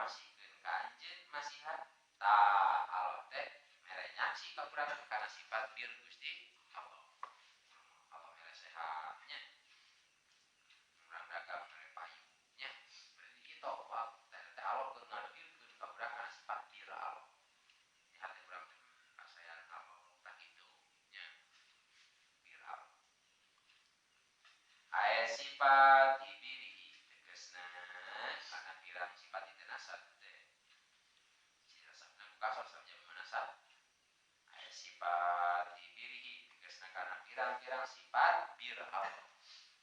masihkeun ka anjeun masihan tah Allah teh mere nyaksi ka urang kana sifat bir Gusti Allah. Allah mere sehat nya. Urang dagang mere payu nya. Berarti kitu teh Allah keur ngadohirkeun ka urang kana sifat bir Allah. Di hati urang teh kasayan Allah tah kitu nya. Bir Allah. Aya sifat dibiri tegasna kana pirang sifat itu nasab teh. Si nasabna ku kasor samjam manasab. Aya sifat dibiri tegasna kana pirang-pirang sifat bir Allah.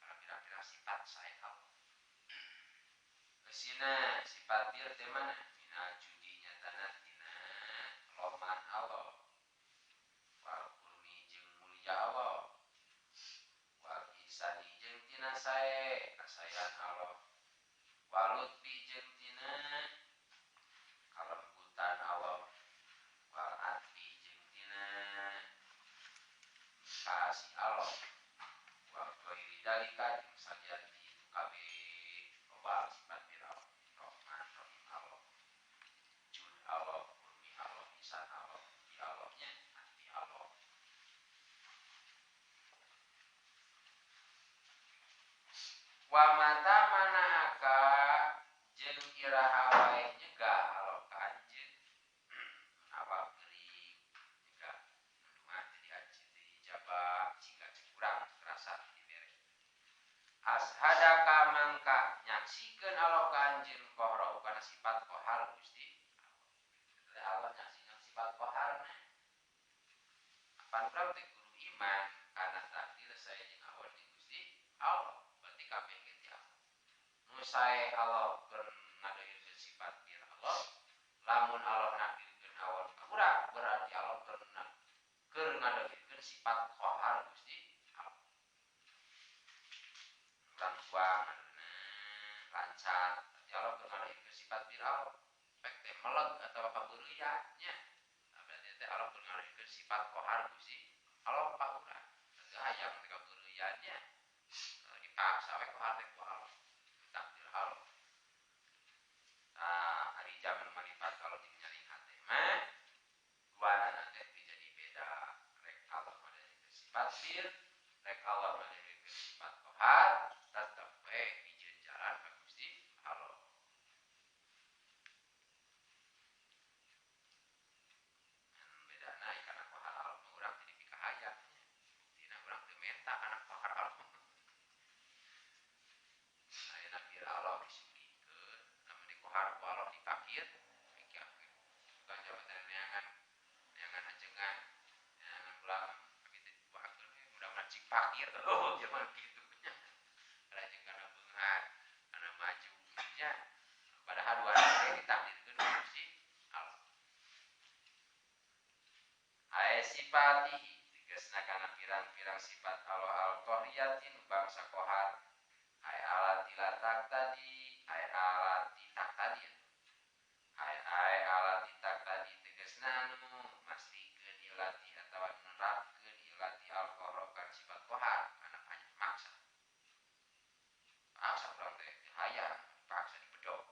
Kana pirang-pirang sifat sae Allah. Kesina sifat bir teh mana? Minal judi nyatana tina loman Allah. Wal kurmi jeung mulia Allah. Wal ihsani jeung tina sae kasayan Allah. Wal lutfi jeung tina kalembutan Allah. Wal adli jeung tina kasih Allah. Wal ghairi dalika jeung salian ti itu kabeh loba sifat bir Allah. Rahman Rahim Allah, Jud Allah, Kurmi Allah, Ihsan Allah, di Allahnya, Adli Allah. Wa mata manaaka jeung iraha wae nyegah Allah ka anjeun. Awal geuring nyegah nu teu diijabah jika cek urang kerasa dibere. Ashadaka mangka nyaksikeun Allah ka anjeun qahra kana sifat qahar Gusti Allah. Allah nyaksikeun sifat qaharna. Apan urang teh kudu iman kana takdir sae jeung awon di Gusti Allah. Berarti kabeh ge ti Allah. Nu sae Allah keur ngadohirkeun sifat bir Allah, lamun Allah nakdirkeun awon ka urang berarti Allah keur ngadohirkeun sifat qahar Gusti Allah. Urang buang lancar, berarti Allah keur ngadohirkeun sifat bir Allah. Pek teh meleg atawa kabeureuyan nya. Berarti teh Allah keur ngadohirkeun sifat qahar Gusti Allah ka urang. Teu hayang teh kabeureuyan nya. Dipaksa we ku hate ku Allah. Takdir Allah. Tah ari jaman maripat kalau jeung nyeri hate mah duanana teh teu jadi beda. Rek Allah ngadohirkeun sifat bir, rek Allah ngadohirkeun sifat qahar, tetep we dijieun jalan ka Gusti Allah. Bedana kana qahar Allah mah urang teh dipikahayang nya. Buktina urang teu menta kana qahar Allah. Ayeuna bir Allah disugihkeun, lamun dikohar ku Allah dipakir, mikir bukan jabatan neangan, neangan ajengan, neangan ulang, tapi teh diduakeun we mudah-mudahan cik pakir oh zaman kitu nya. Lajeng kana beunghar, kana maju nya. Padahal dua teh ditakdirkeun ku Gusti Allah. Ae sifatihi tegasna kana pirang-pirang sifat Allah al-qahriyatin bangsa kohar. Ai alati latak tadi, ai alati tak tadi. Ai ai alati tak tadi tegasna anu mastikeun ilati atawa nerapkeun ilati al-qahra kana sifat kohar kana maksa. Paksa urang teh hayang dipaksa dibedok.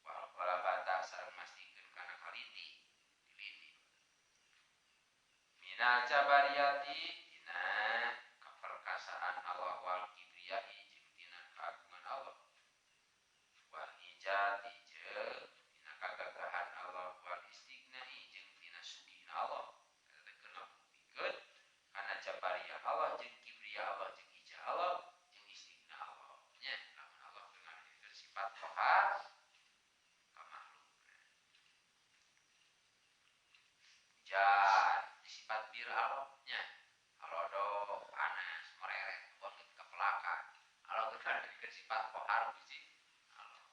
Wal ghalabata sareng mastikeun kana kalindi, dilindi. Minal jabariyati dina keperkasaan Allah wal kibriyai jeung tina keagungan Allah. Wal ijati jeung tina kagagahan Allah wal istighnai jeung tina sugihna Allah. Eta teh keur ngabuktikeun kana jabariyah Allah jeung kibriyah Allah jeung ijah Allah jeung istighna Allah. Nya lamun Allah keur ngadohirkeun sifat qahar ka makhlukna. Hujan sifat bir Allah nya. Alodo panas moreret banget kepelakan. Allah keur ngadohirkeun sifat qahar Gusti Allah.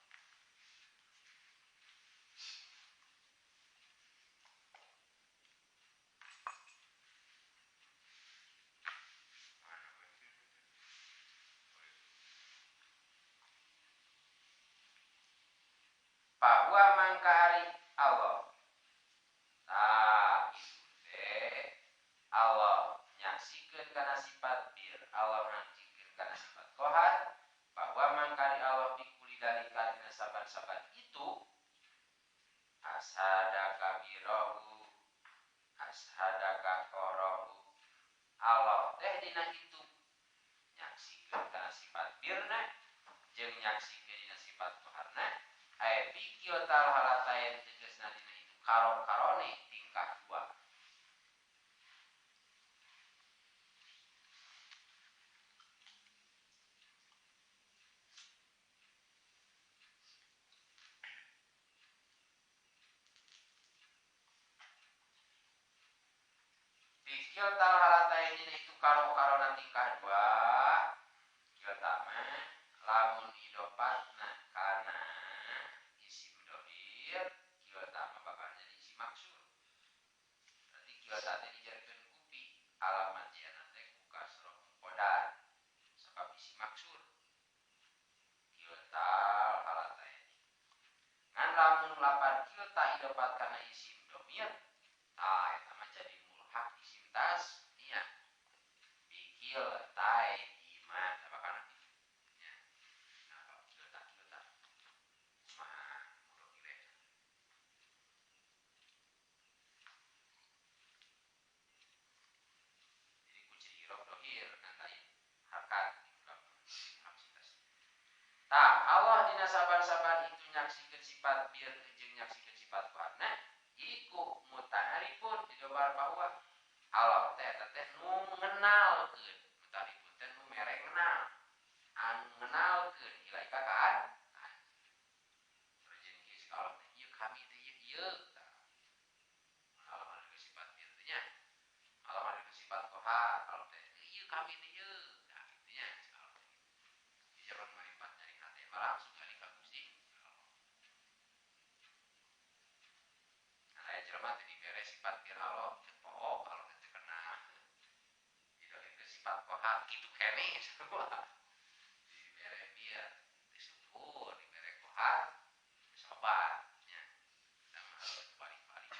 Bahwa mangka ari Allah. Tah itu teh Allah nyaksikeun kana sifat bir, Allah nyaksikeun kana sifat qahar, bahwa mangka ari Allah pikuli dalika dina saban-saban itu Bikiltal halataini itu karo-karona tingkah dua kilta mah lamun idopatna kana isim dohir kilta mah bakal jadi isim maksur. Berarti kilta teh dijarkeun kupi alamat jana teh ku kasroh muqaddar sabab isim maksur. Kilta halataini. Ngan lamun lapan kilta idopat kana isim domir tah eta mah jadi mulhaq isim tasniyah. Bikil tai iman apa kana kitu nya. Nah, kilta kilta kumaha mudokile. Jadi kunci i'rab dohir ngan lain harkat isim tasniyah. Tah Allah dina saban-saban itu nyaksikeun sifat bir jeung nyaksikeun sifat warna iku muta'arifun didobar bahwa Allah teh eta teh nu ngenalkeun muta'arifun teh nu mere ngenal anu ngenalkeun ilaika ka an terus kieu Allah teh ieu kami teh ieu ieu tah Allah mah sifat bir teh nya Allah mah sifat qohar Allah teh ieu kami teh ieu tah kitu nya Allah teh di zaman maripat nyari hate mah langsung kali ka Gusti Allah. Aya jelema teh dibere sifat bir Allah teu poho Allah teh teu kenal. Didolehkeun sifat qohar kitu keneh sarua. Dibere bir teu syukur, dibere qohar teu sabar nya. Sama Allah balik-balik.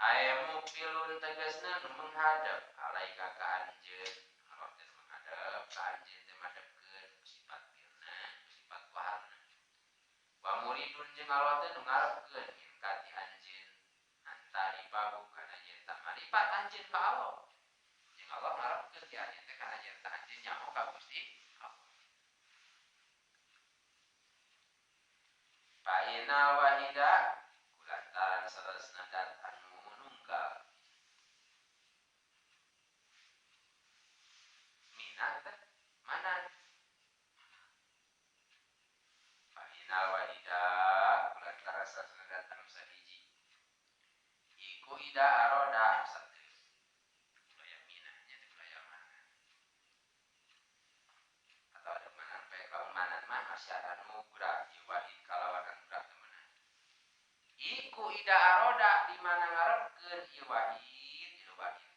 Aya mukbilun tegasna nu menghadap alaika ka anjeun. Allah teh menghadap ka anjeun teh madepkeun sifat birna, sifat qoharna. Wa muridun jeung Allah teh nu ngarepkeun ka ti anjeun antaribahu kana yen ta maripat anjeun ka Allah. Jeung Allah ngarepkeun ti anjeun teh kana yen ta anjeun nyaho ka Gusti Allah. Fa inal wahida kulantaran saleresna dat anu nunggal minat teh mana fa inal wahida kulantaran saleresna dat anu sahiji iku ida aroda satu budaya minahnya teh budaya mana atau ada manan bae lamun manan mah masih ada nu gerak ieu wahid kalawan anu gerak teu meunang iku ida aroda di mana ngarepkeun ieu wahid ieu wahid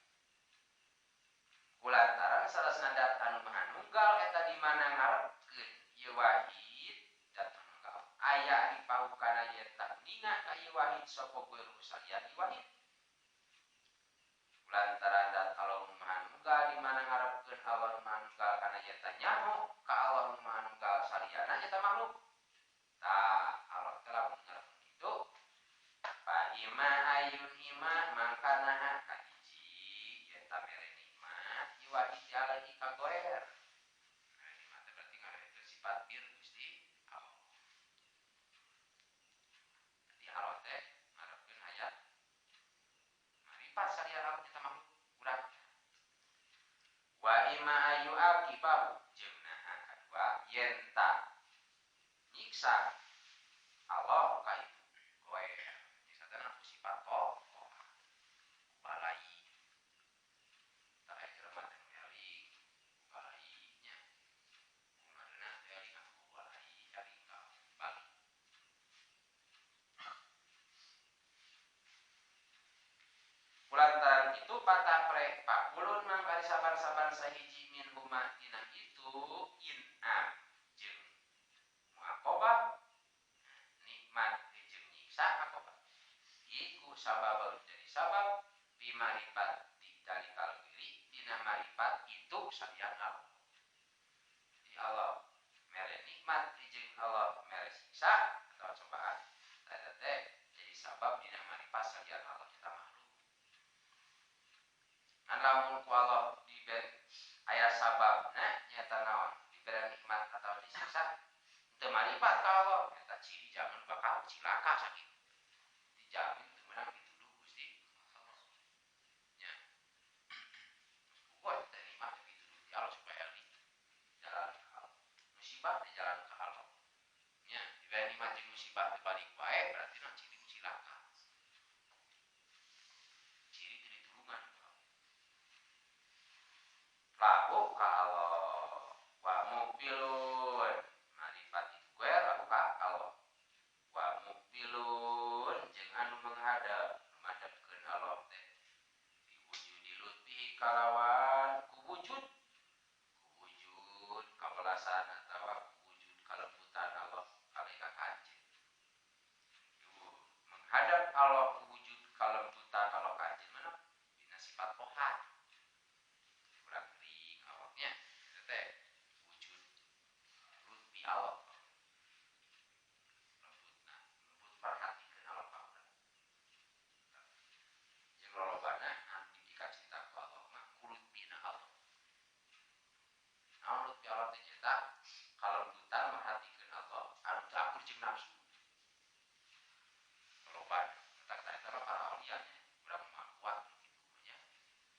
kulantaran saleresna dat anu maha nunggal eta di mana ngarepkeun ieu wahid dat anu nunggal aya dipahukana yen ta ninga ka ieu wahid sapa geuruh salian ieu wahid kulantaran dat Allah nu maha nunggal di mana ngarepkeun Allah nu maha nunggal kana yen ta nyaho ka Allah nu maha nunggal saliyana nyata makhluk tah Allah teh lamun ngarepkeun kitu fa ima ayun ima mangkana kahiji yen ta mere nikmat ieu wahid alaihi ka goer mere nikmat teh berarti ngarekeun sifat bir Gusti Allah. Jadi Allah teh ngarepkeun aya maripat salian Allah nyata makhluk urang wa ima ayu aqibahu jeung naha kadua yen ta nyiksa Allah ka itu goer nyiksa teh ku sifat qohar balai tah aya jelema teh nu eling ku balai nya kumareuna teh eling ku balai eling ka bali kulantaran kitu patapre pakulun mangkari saban-saban sahiji min huma tina itu in'am jeung muaqobah nikmat jeung nyiksa aqobah iku sabab jadi sabab bimaripat di dalikal wiri dina maripat itu salian Allah. Jadi Allah mere nikmat jeung Allah mere siksa atau cobaan eta teh jadi sabab dina maripat salian Allah kita makhluk. Ngan lamun ku Allah diberi aya sababna nyata naon diberi nikmat atau disiksa teu maripat ka Allah eta ciri zaman bakal cilaka sakitu dijamin teu meunang dituduh Gusti Allah nya. Kuat teh nikmat dituduh ti Allah supaya eling jalan ka Allah musibah di jalan ka Allah nya diberi nikmat jeung musibah teu balik wae berarti naon ciri cilaka. mukbilun marifat itu guer aku ka Allah wa mukbilun jeung anu menghadap madepkeun Allah teh biwujudi lutfihi kalawan kuwujud kuwujud kawelasan atawa kuwujud kalembutan Allah alaika ka anjeun. Menghadap Allah kuwujud kalembutan Allah ka anjeun mana dina sifat qohar kurang kering awaknya teh wujud lutfi Allah lembutna lembut perhatikeun Allah ka urang jeung lolobana anu dikacita ku Allah mah ku lutfina Allah. Naon lutfi Allah teh nyaeta kalembutan merhatikeun Allah anu teu akur jeung nafsu. Lolobana kata eta mah para aulia nya urang mah kuat kitu nya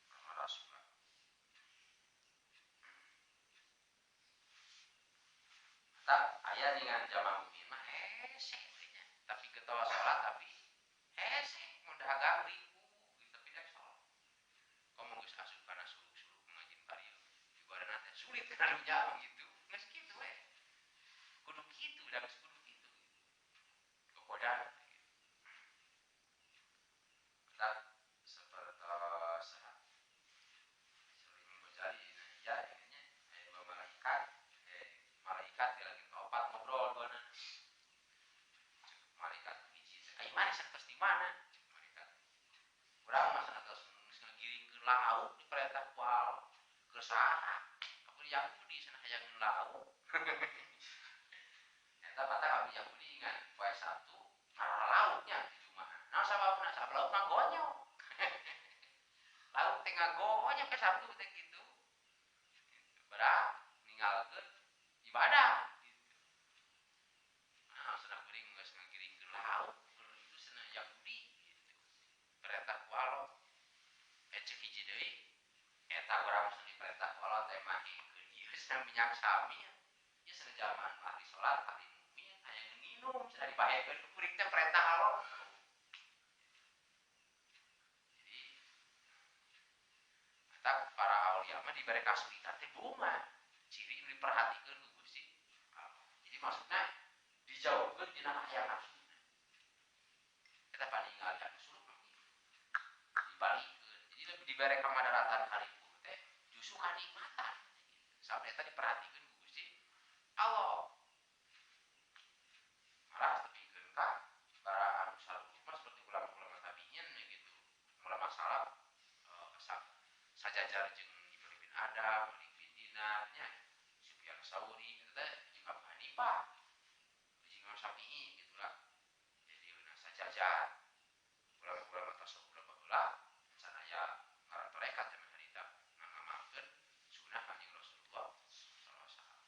urang mah rasul. Tak aya dengan jamaah mukmin mah hese we nya tapi ketawa salat tapi hese mun dagang ribu gitu tapi rek salat. Komo geus asup kana suluk-suluk ngajin parieu ibaratna teh sulit kana dunya mah gitu. Geus kitu we. Kudu kitu da geus kudu kitu. Kokodan gitu. Tak sapertos Imam Ghazali ya nya aya dua malaikat malaikat lagi kaopat ngobrol duana. Cek malaikat hiji teh ai maneh satos di mana? Cek malaikat. Urang mah satos geus ngagiringkeun lauk diperintah ku Allah. Keur saha? Abdi Yahudi cenah hayang lauk. Eta patah abdi Yahudi ngan poe Sabtu ngaralauknya di Jumaah. Naon sababna? Sabab lauk ngagonyok. Lauk teh ngagonyok ke Sabtu teh kitu. Berat ninggalkeun ibadah gitu. Nah, cenah kuring geus ngagiringkeun lauk keur itu cenah Yahudi gitu. Perintah ku Allah. Cek hiji deui eta urang mah diperintah ku Allah teh mahekeun ieu cenah minyak sami. Ieu cenah jalma anu ahli salat, ahli mukmin, hayang nginum cenah dibahekeun ku kuring teh perintah Allah. Jadi eta para aulia mah dibere kasulitan teh bunga. Ciri nu diperhatikeun ku Gusti Allah. Jadi maksudna dijauhkeun tina hayang nafsuna. Eta paningal anu suluk mah kitu. Dibalikeun. Jadi lebih dibere kamadaratan kalipur teh justru kanikmatan. Sampai eta diperhatikeun ku Gusti Allah. Malah tepikeun ka para anu saluk mah seperti ulama-ulama tabi'in we gitu. Ulama salaf sajajar jeung Ibrahim bin Adam, Malik bin Dinar nya, Sufyan Sauri eta teh jeung Abu Hanifah, jeung Imam Syafi'i gitulah. Jadi sajajar ulama-ulama tasawuf baheula can aya ngaran tarekat zaman harita ngan ngamalkeun sunah Kanjeng Rasulullah sallallahu alaihi wasallam.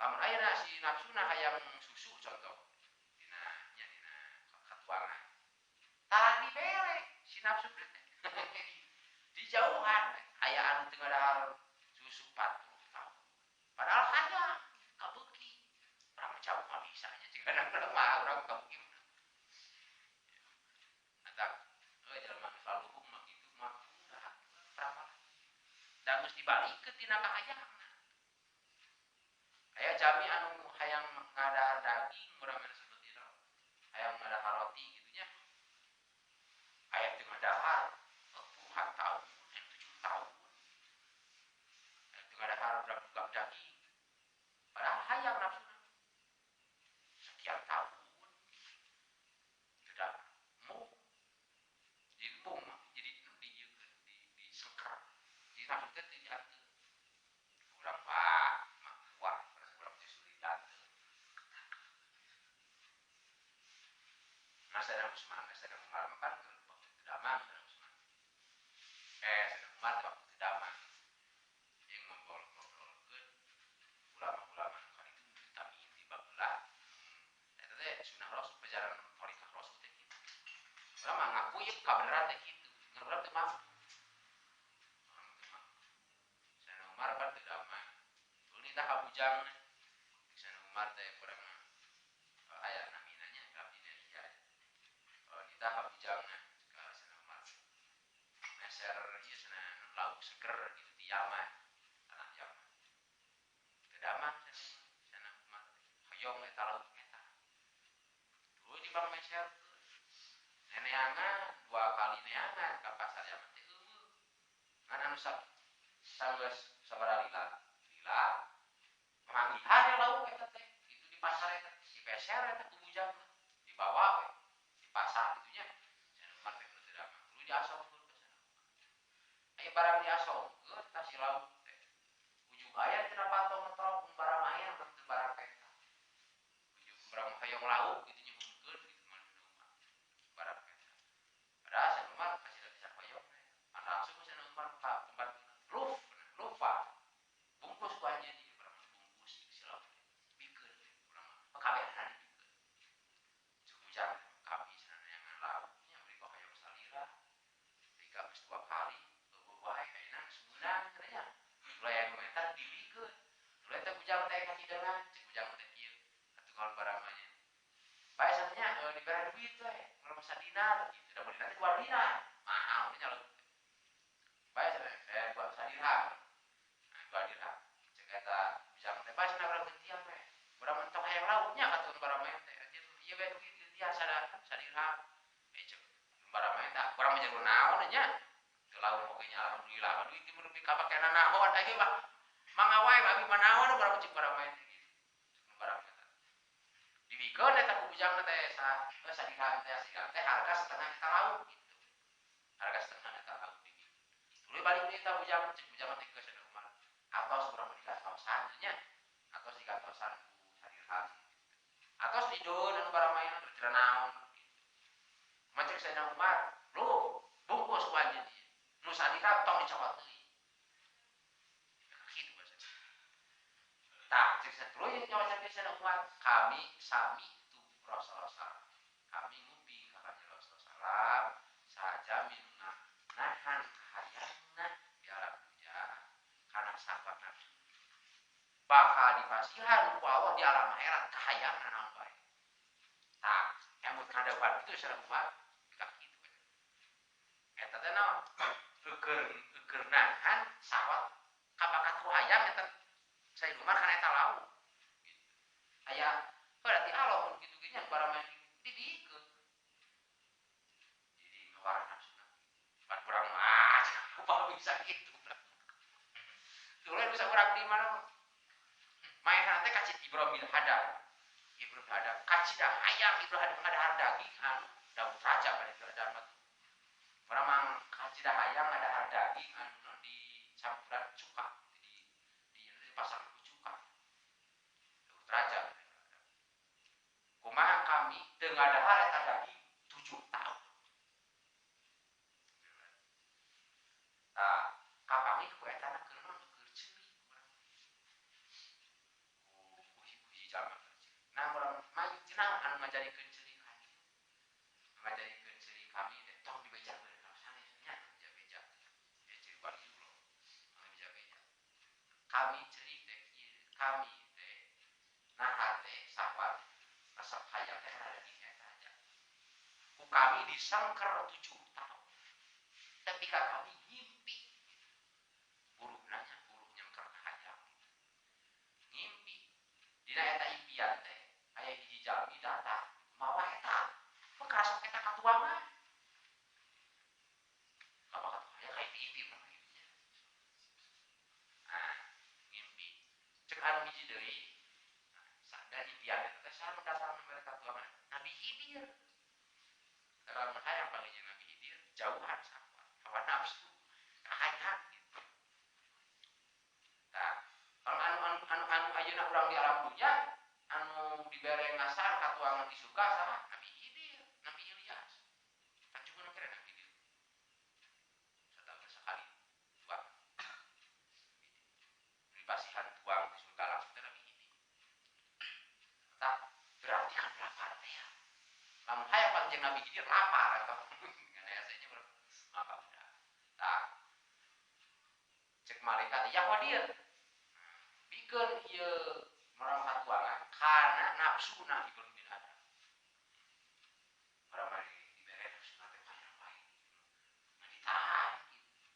Lamun ayeuna si nafsuna hayang susu contoh dina nya dina katuangan. Tah dibere si nafsu teh. Dijauhan aya anu teu ngadahar susu 40 tahun. Padahal hayang kabeuki. Urang mah jauh mah bisa nya cigana urang mah urang kabeuki. Eta euy jalma nu saluhung mah kitu mah ulah pramalah. Da geus dibalikeun tina kahayangna. Aya jami anu hayang ngadahar daging urang mah seperti itu. Hayang ngadahar roti kitu nya. Aya teu ngadahar puluhan tahun, 7 tahun. Aya teu ngadahar urang daging. Padahal hayang nafsuna. Sekian tahun. Tidak mau. Jadi bung jadi di seker. Jadi nafsu teh teu diatur. Urang mah wah, urang teh sulit diatur. Nah, Sayyidina Utsman, Sayyidina Umar mah kan waktu teu damang Sayyidina Utsman. Sayyidina Umar teh waktu teu damang. Jeung ngobrol-ngobrolkeun ulama-ulama nu kan itu tabiin di baheula. Eta teh sunah Rasul, perjalanan thariqah Rasul teh kitu. Urang mah ngaku ieu kabeneran teh kitu. Ngan urang teu mampu. Urang teu mampu. Sayyidina Umar pan teu damang. Tuluy nitah ka bujangna. Sayyidina Umar teh urang mah aya namina nya abdina ieu. Nitah ka bujangna ka Sayyidina Umar. Meser ieu cenah lauk seger gitu di Yaman, tanah Yaman. Hayang lauk gitu nyuhunkeun gitu mah barang eta. Padahal Sayyidina Umar kasih bisa hoyong. Langsung Sayyidina Umar ka tempat luf, lufa. Bungkus ku anjeun ieu urang bungkus si lauk. Bikeun urang mah kabehan dibikeun. Cuk ujang kami cenah neangan lauknya beri ka hoyong salira. Rika geus 2 kali eueuh wae ayeuna geus meunang cenah nya. Tuluy anu eta dibikeun. Tuluy teh ujang teh kacideungan, cek ujang teh kieu. Atuh kawan baramanya. Bae cenah dibere duit we, urang mah sadinar gitu. Da meulina teh 2 dinar. Mahal nya lauk. Bae cenah 2 sadirham. Nah, 2 dirham. Cek eta ujang teh bae cenah urang gentian we. Urang mah tong hayang lauknya katuh baramanya teh. Anjeun ieu we duit gentian sadirham. Cek baramanya teh urang mah nyeru naon nya. Teu lauk oge nya alhamdulillah mah duit mun nepi ka pakena naon aya mah. Mangga wae abi mah naon urang cek baramanya teh gitu. Cek baramanya teh. Dibikeun eta ku ujang teh sadirham teh sadirham teh harga setengah eta lauk gitu. Harga setengah eta lauk dibikeun. Tuluy balik deui eta ujang cek ujang teh geus Sayyidina Umar. Atos urang mah digantosan nya. Atos digantosan ku sadirham gitu. Atos didoeun anu baramayan teu naon gitu. Mah cek Sayyidina Umar, "Lu bungkus ku anjeun ieu. Nu sadirham tong dicokot deui." Kitu bahasa. Tah cek tuluy nyawa cek Sayyidina Umar, kami sami tu Rasulullah sallallahu. Kami nguping ka kanjeng Rasulullah sallallahu saja minuna nahan kahayangna di alam dunya kana sahabat nafsu. Bakal dipasihan ku Allah di alam akhirat kahayangna naon bae. Tah, emut kana dawuhan kitu Sayyidina Umar ka kitu. Eta teh naon? Eueur nahan sawat kabakat ku hayang eta Sayyidina Umar kana eta lauk. Gitu. Aya berarti Allah mun kitu ge nya barang dibikeun. Jadi ngawarah nafsuna. Pan urang mah upah bisa kitu. Tuluy bisa urang di mana? Maehna teh kacit Ibrahim bin Hadam. Ibrahim Hadam kacida hayang Ibrahim Hadam ngadahar daging anu Daud raja pada Ibrahim Hadam mah. Urang mah kacida hayang ngadahar daging anu dicampuran cuka di pasang ku cuka. Daud raja. Kumaha kami teu ngadahar eta daging 7 tahun. Tah, kapanggih ku eta na keur naon keur ceurik urang. Ku hiji jalma keur ceurik. Nah, urang maju cenah anu ngajadikeun ceurik kami. Ngajadikeun ceurik kami teh tong dibejakeun ka sanes nya beja-beja. Ya ceurik waliullah. Beja-beja. Kami ceurik teh kieu, kami teh nahan teh sahwat resep hayang teh kana daging eta aja. Ku kami disangker 7 tahun. Tapi kami ngimpi. Buruh nanya, buruh nyengker hayang gitu. Ngimpi. Dina eta impian teh aya hiji jalmi datang mawa eta. Karasok eta katuangan. Mawa katuangan aya ka impi urang kitu nya. Nah, ngimpi. Cek anu hiji deui. Nah, sadar impian eta teh saha nu datang mere katuangan? Nabi Khidir. Lamun hayang panggih jeung Nabi Khidir jauhan sahwat, hawa nafsu, kahayang gitu. Tah, kalau anu ayeuna urang di alam dunya anu dibere ngasar katuangan di surga saha? Nabi Khidir, Nabi Ilyas. Kan cuma kira Nabi Khidir. Satahun sekali tuang. Dipasihan tuang di surga langsung teh Nabi Khidir. Tah, berarti kan lapar teh ya. Lamun hayang panggih Nabi Khidir lapar atau ngan aya nya maka udah. Tah. Cek malaikat ya Qadir. Bikeun ieu urang katuangan kana nafsuna Ibrahim bin Adam. Urang mah dibere nafsuna teh hayang wae. Ngan ditahan gitu.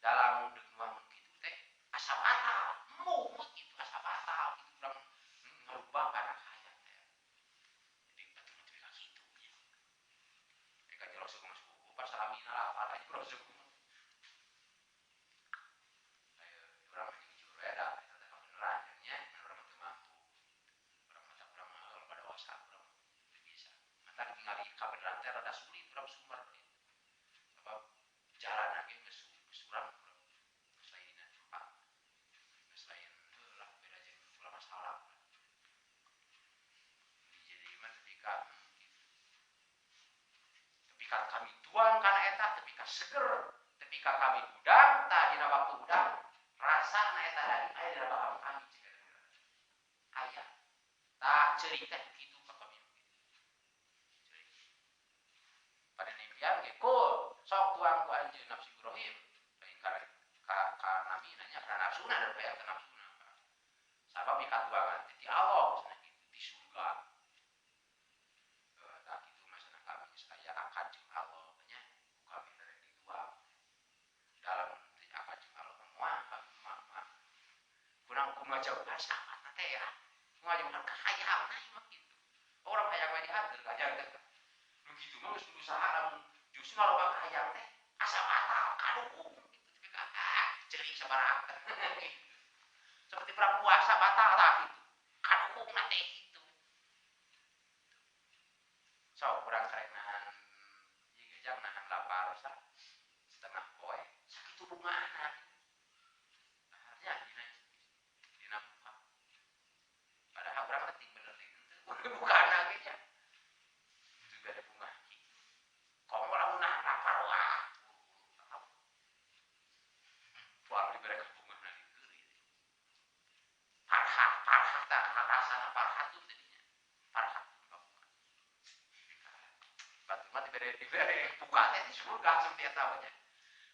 Dalam deuk wangun kitu teh asa batal, embung kitu asa batal gitu urang ngarubah kana kahayang teh. Jadi betul-betul ka kitu nya. Eka jero suku masuk buku pas salamina lapar aja rasul. Ayo urang mah jujur we da eta teh kabeneran nya, urang mah teu mampu. Urang mah urang mah loba dosa. ka seger tepi ka kami hudang tah dina waktu hudang rasana eta daging aya dina bakal kami cek aya tah ceurik teh kitu ka kami ceurik pada impian ge kul sok tuang ku anjeun nafsu Ibrahim lain ka namina nya kana nafsuna da hayang ka nafsuna sabab dikatuangan ti Allah cenah kitu di surga tah kitu masana kami geus aya akad jeung Allah nya ku kami rek dituang dalam akad jeung Allah mah kami mah kurang kumaha jauhan sahabatna teh ya kumaha jauhan ka hayangna ieu mah kitu orang hayang we diatur hayang teh nu kitu mah geus usaha lamun justru loba ka hayang teh asa batal kadukung kitu tapi ka ceurik sabaraha seperti perang puasa batal tah kitu kadukungna teh kitu so kurang karek nahan ieu ge jang nahan lapar setengah poe sakitu bungaana akhirnya dina buka padahal urang teh bener teh henteu bukana ge nya itu bere bunga kitu komo lamun nahan lapar wah buru-buru dibere kabungahna dikeuri farhat farhat tah rasana farhatun tadinya farhatun kabunga batur mah dibere buka teh di surga seperti eta we nya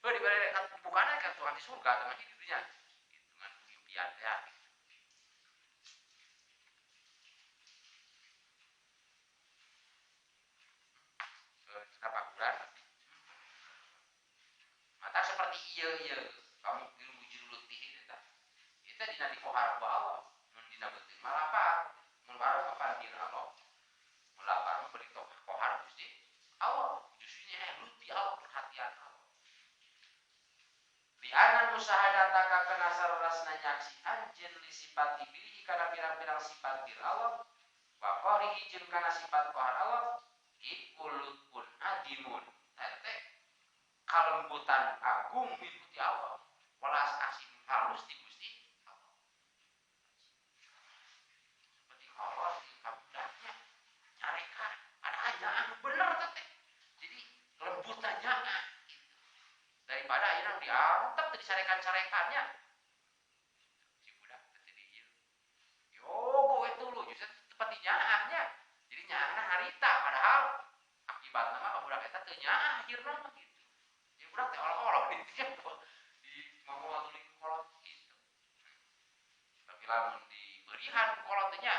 heuh dibere bukana ka Tuhan di surga teh mah kitu nya hitungan impian teh kenapa kurang mata seperti ieu kamu ilmu jurut tih eta eta dina dikohar ku Allah mun dina beuteung mah lapar mun wareg kapan dina Allah mun lapar mah beri kohar Gusti Allah justru nya lutfi Allah perhatian Allah li'anna musyahadataka kana sarasna nyaksi anjeun li sifati bilihi kana pirang-pirang sifat bir Allah wa qahrihi jeung kana sifat kohar Allah iku lutfun adimun teh kalembutan agung mengikuti Allah welas asih halus di Gusti Allah seperti Allah di kabudaknya nyarekan padahal nyaah bener teh jadi lembutan nyaah gitu daripada ayeuna diantep teh disarekan-sarekannya si budak teh di ieu yo we tuluy justru seperti nyaahnya jadi nyaahna harita padahal akibatna mah budak eta teu nyaah akhirna mah gitu jadi budak teh olok-olok di di ngomong tuluy kolot gitu tapi lamun diberihan kolot teh nya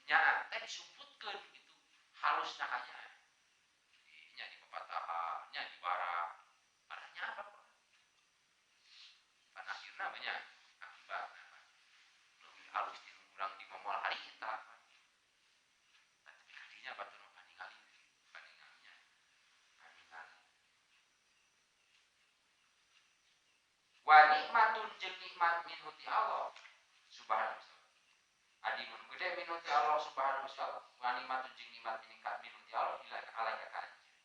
nyaah teh disumputkeun gitu halusna ka nyaah nya di pepatahan nya di bara padahal nyaah apa pan akhirna mah nya akibatna mah leuwih halus ti urang di momol harita tapi kadinya batur mah paningali paningalinya paningali wa nikmatun jeung nikmat minhu ti Allah subhanahu wa ta'ala adimun gede minhu ti Allah subhanahu wa ta'ala wa nikmatun jeung nikmat minka minhu ti Allah ila alaika ka anjeun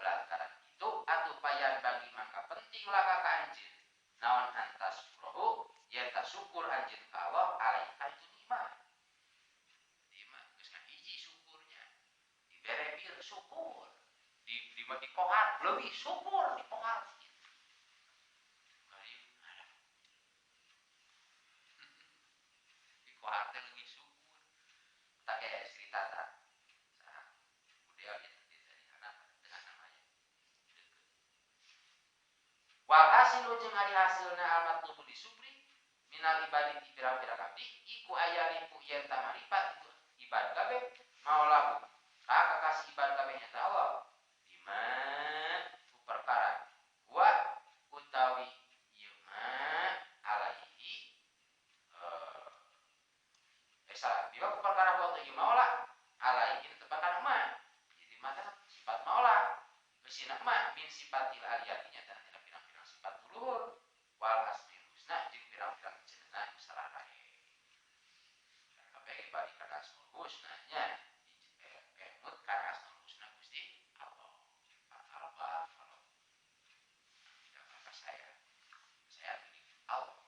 lantaran itu atuh payan bagi mangka penting laka ka anjeun naon antas syukruhu yen ta syukur anjeun ka Allah alaika itu nikmat nikmat geus kahiji syukurnya dibere bir syukur di dikohar leuwih syukur dikohar gitu dikohar teh leuwih syukur tak kayak cerita tak saha budaya itu dari anak dengan namanya wal hasilu jeung ari hasilna al matlubu disupri minal ibadi ti pirang-pirang abdi iku aya ripu yen tamaripat itu ibad kabeh maulahu ka kakasih ibad kabeh nyata Allah bima ku perkara wa utawi ieu mah alaihi salah bima ku perkara wa ieu maula alaihi tepakan mah jadi mata sifat maula geusina mah min sifatil aliyati nyata tina pirang-pirang sifat luhur wal asmil husna jeung pirang-pirang jenengan sararae kabeh balik kana asmaul husna nya emut kana asmaul husna Gusti Allah al-bar kalau tidak apa saya milik Allah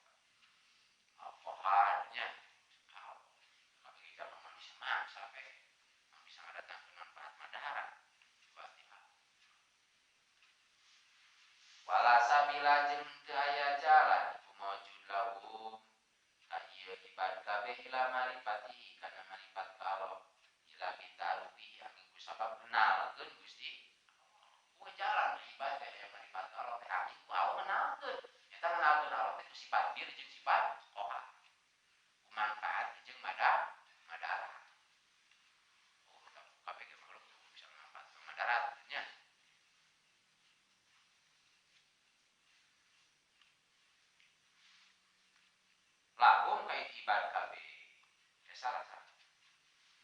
al-qaharnya Allah tapi kalau manusia mah sabila jeung teu aya jalan iku maujud lahum ka ieu ibad kabeh ila maripati kana maripat ka Allah ila bitarufi angin ku sabab kenalkeun Gusti Allah. Jalan ibad teh aya maripat ka Allah teh angin ku Allah ngenalkeun. Eta ngenalkeun Allah teh ku sifat bir jeung sifat qohar. Ku manfaat jeung madarat. Oh, kabeh ge makhluk bisa manfaat madarat nya. Lahum ka ibad kabeh. Ya salah salah.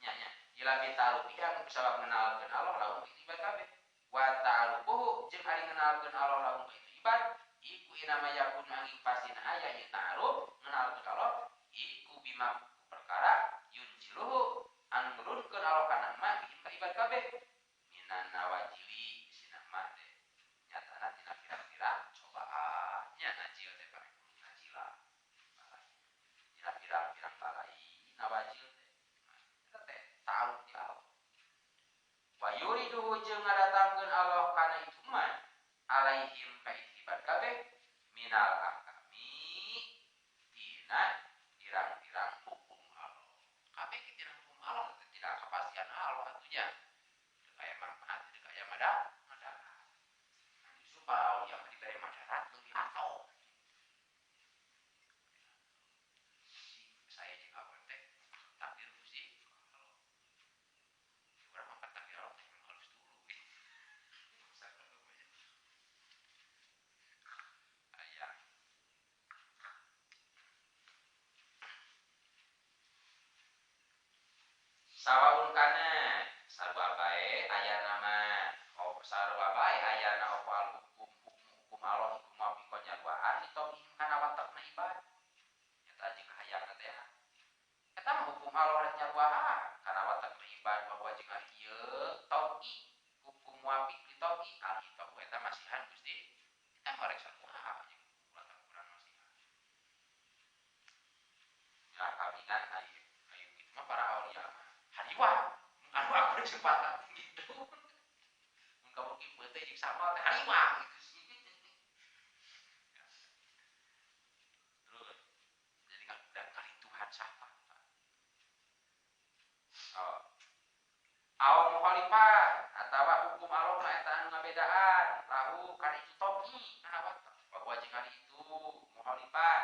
Nya nya ila bitarufi anu kusabab ngenalkeun Allah lahum ka ibad kabeh. Wa ta'arufuhu jeung ari ngenalkeun Allah lahum ka ibad iku inama yakun angin pastina aya ieu ta'aruf ngenalkeun Allah iku bima perkara yunjiluhu anu nurunkeun Allah kana ma bihim ka ibad kabeh minan nawajili sina ma teh nyatana tina pirang-pirang cobaan nya najil teh pake najila tina pirang-pirang balai nawajil teh eta teh ta'aruf di Allah wa yuriduhu jeung ngadatangkeun Allah kana itu mah alaihim ka ibad kabeh minal ahkami tina pirang-pirang hukum Allah. Kabeh tina hukum Allah teh tina kepastian Allah atunya. Teu aya manfaat, teu aya madarat. Justru para aulia mah dibere madarat leuwih atoh. Saya jeung awan teh takdir Gusti Allah. Urang mah takdir Allah teh memang halus dulu. Aya. Sawaun kana sarua bae ayana mah oh sarua bae ayana apa al hukum hukum Allah iku muwafiqon nyaruaan ditobihim kana watakna ibad. Eta jeung kahayangna teh. Eta mah hukum Allah rek nyaruaan kana watakna ibad bahwa jeung ari ieu tobi hukum muwafiq ditobi al itob eta masihan Gusti. Eta mah rek sarua jeung ulah kurang masihan. Ya kawinan ayo ayo kitu mah para aulia mah hariwang anu aku kesempatan gitu. Mun kamu kieu teh jeung sama teh hariwang gitu sih. Terus jadi udah kali Tuhan siapa? Oh. Aw mukhalifah atawa hukum Allah mah eta anu ngabedaan lahu kana itu tobi kana watak bahwa jeung ari itu mukhalifah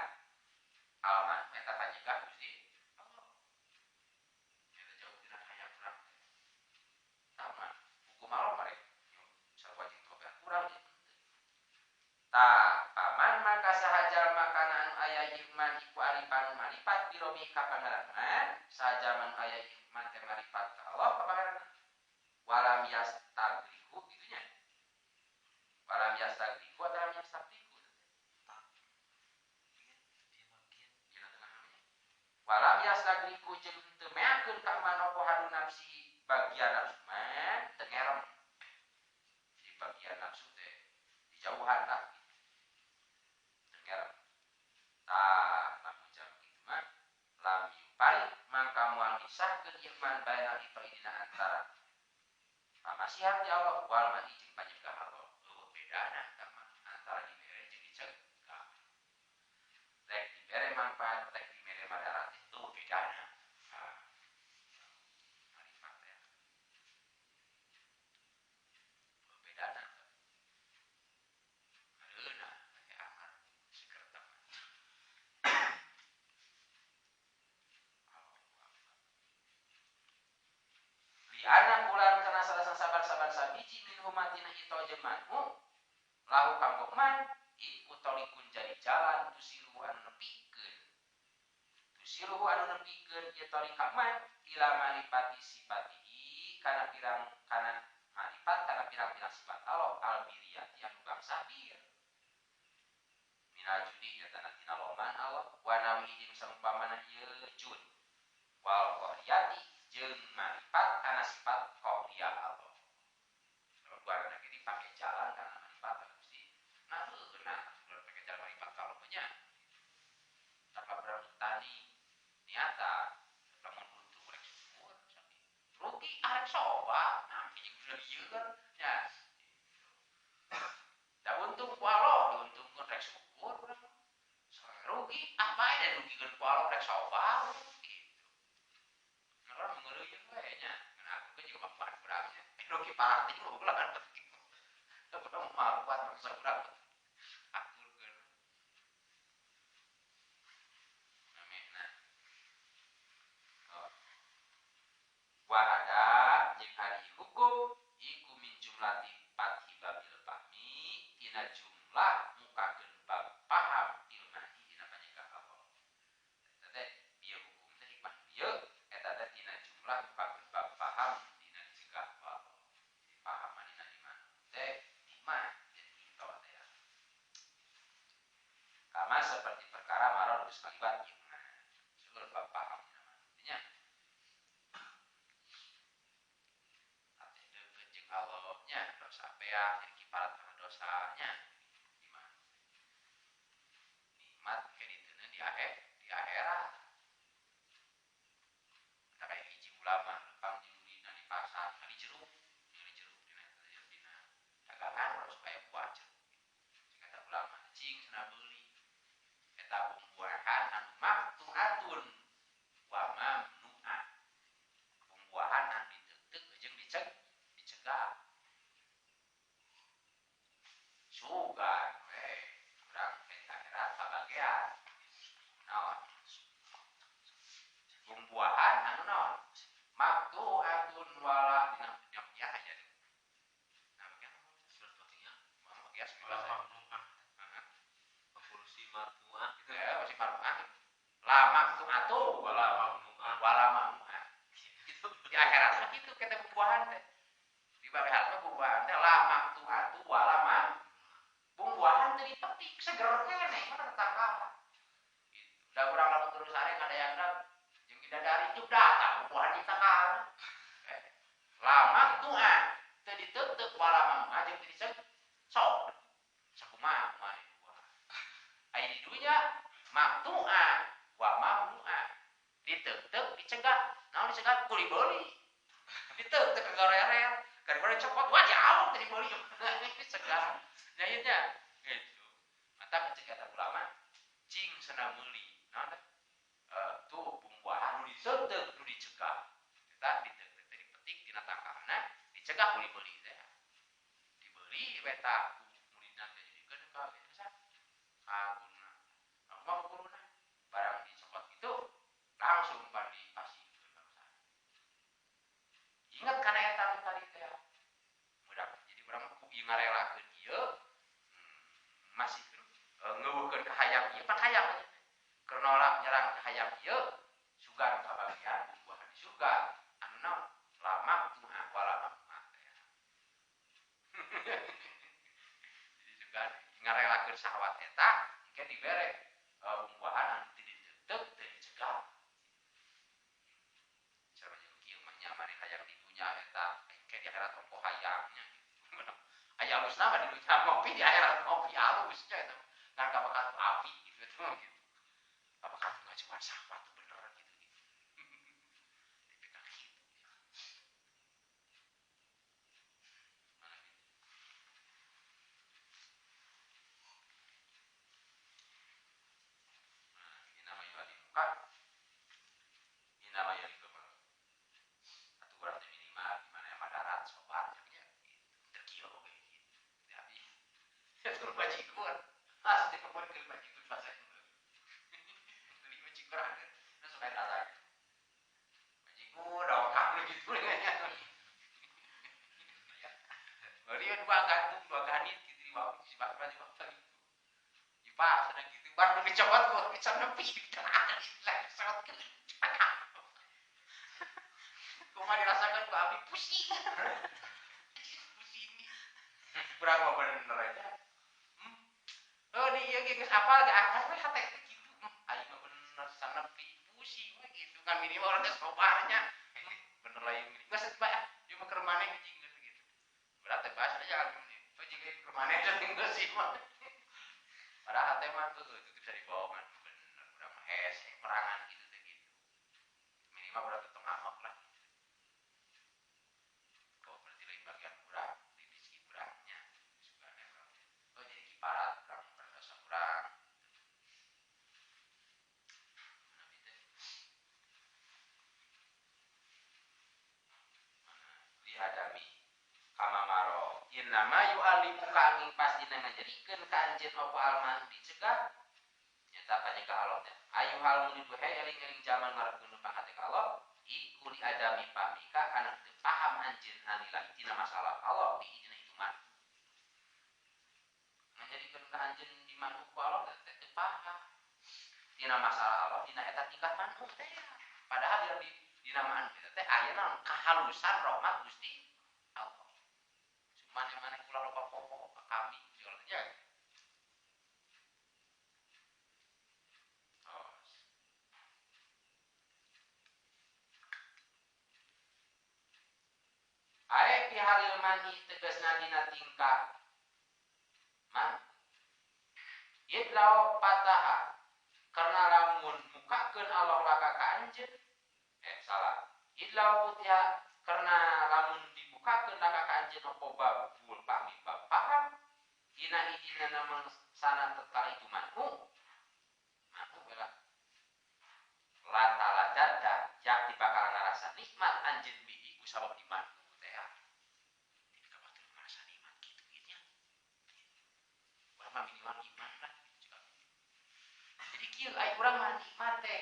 alman eta panyegah Gusti Allah. Eta jauh tina hayang urang teh. Tama hukum Allah mah rek sarua jeung tobi kurang jeung henteu. Tah paman maka saha jalma kana anu aya iman iku arifan maripat birobi ka pangeranna saha jalma anu aya iman teh maripat ka Allah ka pangeranna walam yastagriku kitu nya walam yastagriku atawa lam yastagriku dina tengah namanya walam yastagriku jeung teu meakeun ka man apa hadu nafsi bagian nafsu man teu ngerem di bagian nafsu teh dijauhan lah gitu teu ngerem tah lamun jalma kitu mah lam yupari mangka moal misahkeun ieu man bainal itu dina antara pamasihan ti Allah wal mani jeung panyegah Allah. Eueuh bedana eta mah antara dibere jeung dicegah. Rek dibere manfaat rek dibere madarat eueuh bedana. Ah. Marifat teh. Eueuh bedana. Areuna teh akar seger teh mah. Allahu akbar. Liana kulan kana salah saban-saban sabiji min humatina itu jeung manhu lahu kanggo man iku tolikun jadi jalan tusiluhu anu nepikeun tusiluhu anu nepikeun ieu torika man ila maripati sifatihi kana pirang kana maripat kana pirang-pirang sifat Allah albiriyati anu bangsa bir minal judi nyatana tina loman Allah wa nawihi jeung saumpamana ieu jud wal qahriyati jeung maripat kana sifat qahriyah Allah. Luarna ge dipake jalan kana maripat Gusti. Nah, nah, pake jalan maripat ka Allah nya. Tanpa bertani niata lamun untung rek syukur rugi arek soba nah jeung udah lieur nya. Da untung ku Allah diuntungkeun Allah rek sabar gitu. Urang mengeureuyeun we nya. Ngan aku juga manfaat urangnya. Nu kiparat teh ulah kan penting. Urang manfaat bangsa urang. Akurkeun. Namina. Oh. Wa ada jeung ari hukum iku min jumlati fathi babil fahmi tina jumlah mukakeun bab paham ilmahi dina panyegah Allah. Eta teh bieu hukum teh hikmah bieu eta teh tina jumlah mukakeun bab paham dina dicegah Allah. Jadi pahaman dina iman teh nikmat jadi kita teh. Kama seperti perkara maror geus kaliwat iman. Seueur bab paham dina mah. Nya. Ate deukeut jeung Allah nya dosa beak jadi kiparat kana dosanya. Iman. Nikmat ke diteuneu di akhir di akhirat. Eta kayak hiji ulama lempang jeung muridna di pasar kali jeruk, ningali jeruk dina eta dina dagangan terus aya buah jeruk. Cik kata ulama cing cenah beuli. Eta buah-buahan anu maktuatun wa mamnu'ah. Buah-buahan anu diteuteup jeung dicegah. Sugan we urang ke akhirat kabagean. Naon? Buah-buahan anu naon? Maktuatun wala dina dina ya aja. Nah, bagian Surat Fatihah. Mama kias Wala bebas ya. mamnu'ah. Heeh. Kursi marfu'ah gitu. Ya, masih marfu'ah. La maktuatu Wala mamnu'ah. wala mamnu'ah. Gitu. Di akhirat mah kitu kita buah-buahan teh. Di akhirat mah buah-buahan teh la maktuatu wala ma buah-buahan teh dipetik seger keneh mana tetangga. Gitu. Da urang lamun terus sare ngadayangna jeung bidadari juk datang buah-buahan di tangkal. La maktu'ah teu diteuteup wala mamnu'ah jeung teu diceg sok. Sakumaha kumaha buah. Aya di dunya maktu'ah wa mamnu'ah. Diteuteup dicegah. Naon dicegah ku dibeuli. Diteuteup ke gorerel, gara-gara copot wah jauh teu dibeli. Dicegah. Nya ieu nya gitu. Mata cek kata ulama cing cenah meuli. Naon teh? Tuh buah-buahan nu diteuteup nu dicegah. Eta diteuteup teh dipetik tina tangkalna dicegah ku dibeli teh. Dibeli we tah ku muridna teh jadikeun ka biasa. Ka guruna. Nah, kumaha ku guruna? Barang dicopot itu langsung pan dipasihkeun ka nu. Ingat kana eta nu tadi teh. Mudah jadi urang mah ku ieu ngarelakeun ieu masih ngeuweuhkeun ka hayang ieu pan hayang aja. Keur nolak nyerang ka hayang ieu sugan kabagian buah-buahan di surga anu naon? La maktu'ah wala mamnu'ah teh. Jadi sugan ngarelakeun syahwat eta engke dibere buah-buahan anu teu diteuteup teu dicegah. Cara jeung kieu mah nya maneh hayang di dunya eta engke di akhirat ongkoh hayangnya gitu. Aya alusna mah di dunya ngopi di akhirat ngopi alusnya eta. Ngan kabakat api gitu eta mah gitu. Kabakat ngajuan syahwat tuh bener gitu gitu. Tipikal gitu. Mana gitu. Nah, ini namanya yu'allimuka. Ini namanya yu'allimuka. Atuh urang teh minimal di mana yang madarat sobar nya gitu. Teu kieu oge gitu. Teh abi. Itu bajigur. Asli kepoekeun bajigur bahasa Indo. Beli bajigur ada. Nah suka eta gitu. Bajigur dongkap lu gitu nya. Beli dua gantung dua ganit gitu di bawah di bawah di bawah gitu. Dipas ada gitu baru dicopot kok bisa nepi lesot ke. Kumaha dirasakan ku abdi pusing. Pusing. Kurang mah bener aja. Oh di ieu ge geus apal ge angkat we hate teh kitu. Aing mah bener sanepi pusing we gitu kan minimal urang geus sobarnya. Bener lain gini. Geus bae ah, ieu mah keur maneh anjing geus gitu. Berat teh bahas aja kan ini. Oh jika keur maneh teh geus sih mah. Padahal hate mah heueuh itu bisa dibohongan bener urang mah hese perangan gitu teh gitu. Minimal urang teh tong amok lah gitu. Oh berarti lain bagian urang, di rezeki urangnya. Sugana urang teh. Oh jadi kiparat urang berdosa urang. Nabi Innama yu'alimu ka angin pastina ngajadikeun ka anjeun apa alman dicegah nyata panyegah Allah teh. Ayuhal muridu he eling-eling jaman ngarepkeun pangate ka Allah iku li adami pamika kana teu paham anjeun anilahi tina masalah Allah bi dina itu mah. Ngajadikeun ka anjeun di manu ku Allah teh teu paham tina masalah Allah dina eta tingkah manu teh. Padahal dina manu teh aya naon kahalusan rahmat Gusti Allah. Mana-mana kula loba popo ka kami ya. Oh. Ae pihalil mani tegasna dina tingkah man. Yedlau pataha karena lamun mukakeun Allah laka ka anjeun salah. Yedlau putiha karena lamun dibukakeun laka ka anjeun apa babul pahmi bab paham dina ijina namang sana tetala itu manu manu bela latala dada yakti bakal ngarasa nikmat anjeun bihi ku sabab di manu teh tapi ka batur ngarasa nikmat kitu ieu nya urang mah minimal iman lah gitu. Jadi kieu ai urang mah nikmat teh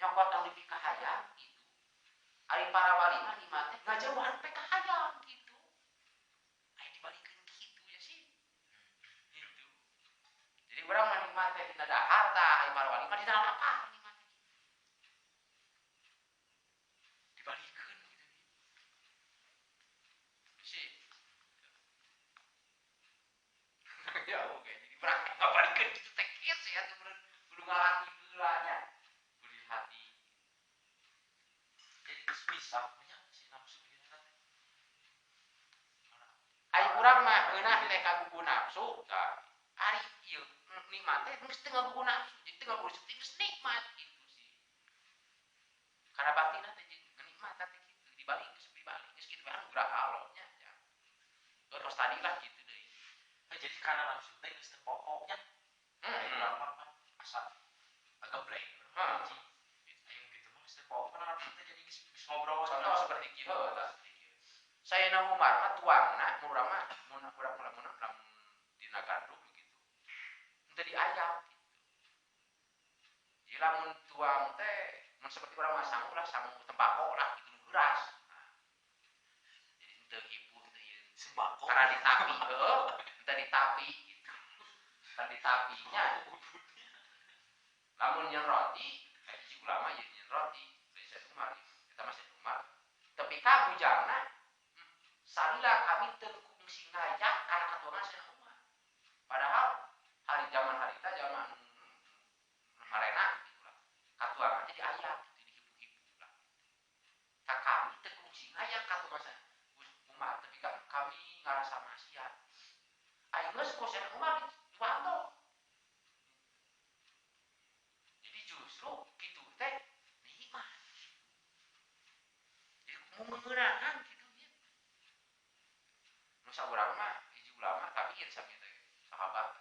nyokot anu dipikahayang gitu. Ari para wali mah nikmat teh ngajauhan teh kahayang gitu. Aya dibalikeun kitu ya sih. Gitu. Jadi urang mah nikmat teh dina harta, ari para wali mah dina lapar nikmat. Dibalikeun gitu. Sih. Ya oke, jadi urang ngabalikeun kitu teh kieu sih atuh kudu ngalaki heula nya. Kudu hati. Jadi geus bisa nya si nafsu ieu teh. Ari urang mah ngeunah teh kagugu nafsu, tah. Ari ieu nikmat teh geus teu ngagugu nafsu, jadi teu ngagugu geus nikmat gitu sih. Karena batinna teh jeung nikmat teh kitu, dibalik geus dibalik geus kitu we anugerah Allah nya. Terus tadi lah gitu deui. Nah, jadi karena nafsu teh geus teu pokoknya. Ari urang mah kan asa agak blank. Heeh. Ayo gitu mah geus teu pokok karena nafsu teh jadi geus ngobrol Contoh seperti kieu tah seperti kieu. Sayyidina Umar mah tuangna mun urang mah mun urang lamun dina gandum gitu. Henteu diayam gitu. Jadi lamun tuang teh mun seperti urang mah sangu lah sangu tembakau lah gitu nu heuras. Nah. Jadi henteu hipu henteu ieu sembako. Karena ditapi heuh, henteu ditapi gitu. Karena ditapinya. Lamun nyen roti, hiji ulama ieu nyen roti, Sayyidina Umar, eta mah Sayyidina Umar. Tapi ka bujangna salila kami teu kungsi ngayak kana katuangan Sayyidina Umar. Padahal hari zaman harita zaman marena gitu lah. Katuangan jadi ayak gitu dihipu-hipu lah. Ka kami teu kungsi ngayak katuangan Sayyidina Umar, tapi ka kami ngarasa maksiat. Aing geus ku Sayyidina Umar diwanto. Jadi justru kitu teh nikmat. Jadi mun ngeunaan kitu nya. Nu saurang mah hiji ulama tabiin sami teh sahabat.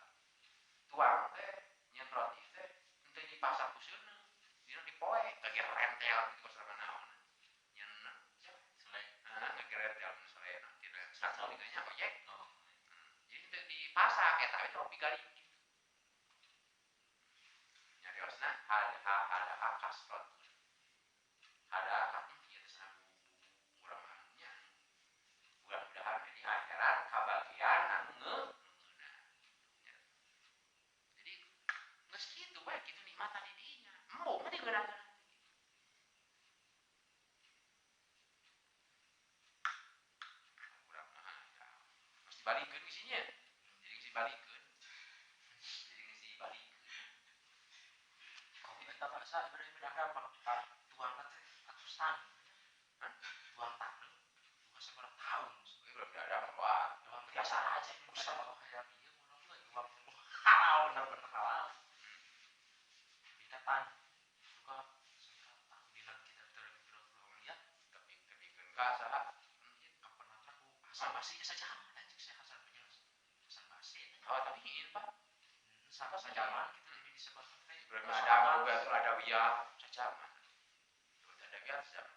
Tuang teh nyen roti teh henteu dipasak ku seuneu, dina dipoe ngagerentel kitu kos naon. Nyen siapa? Selain Heeh, ngagerentel nu selain tina satu nya ojek. oh. Jadi henteu dipasak eta we roti garing gitu. Nyariosna hadha hadha kasrot. Hadha ieu teh cenah bumbu urang mah nya. Mudah-mudahan di akhirat kabagian anu ngeunah. Jadi geus kitu we kitu nikmatan di dinya. Embung mah digeunah-geunah. Urang mah ya mesti balikeun isinya. Jadi geus dibalikeun. Jadi geus dibalikeun. Kok eta bahasa Ibrahim bin Adham mah tuangna teh atusan. Hah? Tuang taneuh. Bukan sabaraha tahun. Ibrahim bin Adham wah Emang biasa aja bisa mah kayak ieu mun mah juang halal bener-bener halal. Minta tan juga sabaraha tahun dina kitab terlalu ya tebing-tebingkeun ka saha? Kapan ku Hasan Basri sajaman anjing saya Hasan penjelas. Hasan Basri eta. Oh, tabiin Pak. Sama sajaman gitu jadi disebut teh. Ibrahim Adham juga tuh Adawiyah sajaman. Adawiyah sajaman.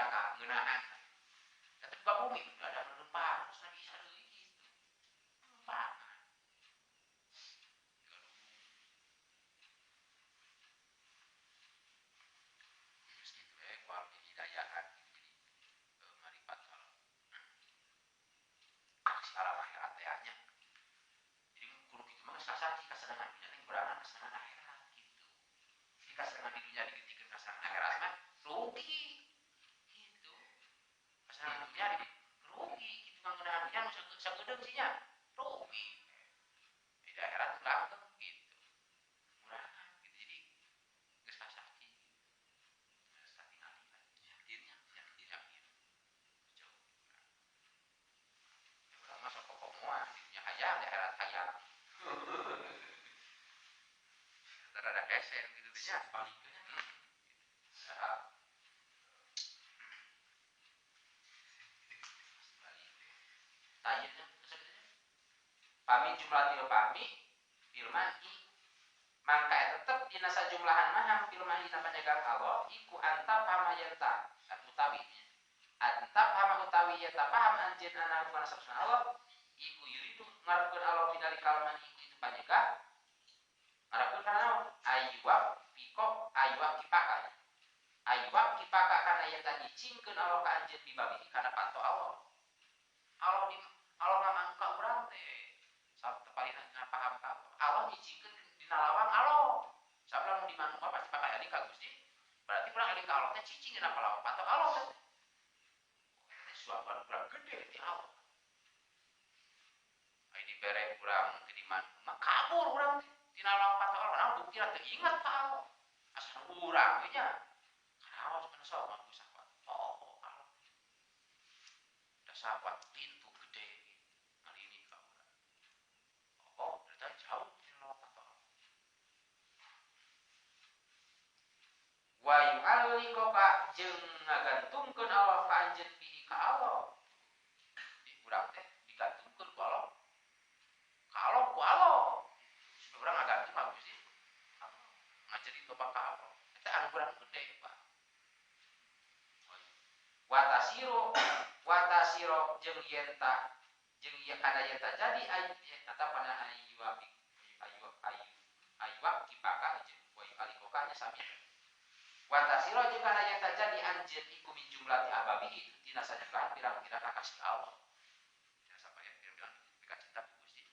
pirang-pirang ngeunaan. Tapi buka bumi udah ada lempar, terus Nabi Isa deui gitu. Lempar. Terus gitu kual hidayaan gitu. Jadi maripat kalau aksi alam akhirat teh nya. Jadi kudu kitu mah sasaji kasenangan dunya teh berangan kasenangan akhirat gitu. Jadi kasenangan di dunya digentikeun kasenangan akhirat mah rugi gitu. Kasenangan dunya rugi gitu ngeunaan dunya nu sagedeung sih nya rugi. Di akhirat langgeng gitu. Murahan gitu. Jadi geus sasaji. Geus katingali lah. Yakinnya, Yakin yakin. Jauh. Ya urang mah sok kokomoan di dunya hayang di akhirat hayang. Ntar ada hese gitu teh nya. Sebaliknya. Nah, tanya pami jumlah tilu pami firman i mangka tetep dina sajumlahan mah firman dina panjagang Allah iku anta pama yenta utawi anta pama utawi yenta paham anjeun ana kana sabsana Allah iku yuridu ngarepkeun Allah bidalikal man iku itu panjegah ngarepkeun kana naon aywa piko aywa kipaka aywa kipaka kana yenta nyicingkeun Allah ka anjeun bibabihi kana panto Allah. Allah di Allah ngamangka ka urang teh sabta palina paham ka Allah. Allah nyicingkeun dina lawang Allah. Sabab lamun di manungsa pasti bakal eling ka Gusti. Berarti urang eling ka Allah teh cicing dina lawang panto Allah teh. Teh suapan urang gede ti Allah. Ai dibere urang teh di manungsa mah kabur urang teh dina lawang panto Allah. Naon buktina teu ingat ka Allah. Asal urang we nya. Karaos mana sok mah sahabat. Oh, Allah. Da sahabat pintu gede ngalini ka urang. Oh, ternyata jauh dina lawang panto Allah. Wa yu'alliqaka jeung ngagantungkeun Allah ka anjeun bihi ka Allah. Di urang teh digantungkeun ku Allah. Ka Allah ku Allah. Supaya urang ngagantung ka Gusti. Ngajeri toba ka Allah. Eta anu urang gede, Pak. Watasiro watasiro jeung yenta jeung ieu kana yenta jadi atapana ayu ayu ayu aywa kipaka jeung wa yu'alliqaka nya sami. Watasiro jeung kana yenta jadi anjeun iku min jumlati ababihi itu tina sajumlahan pirang-pirang kakasih Allah. Tina sapaya pirang-pirang pika cinta ku Gusti.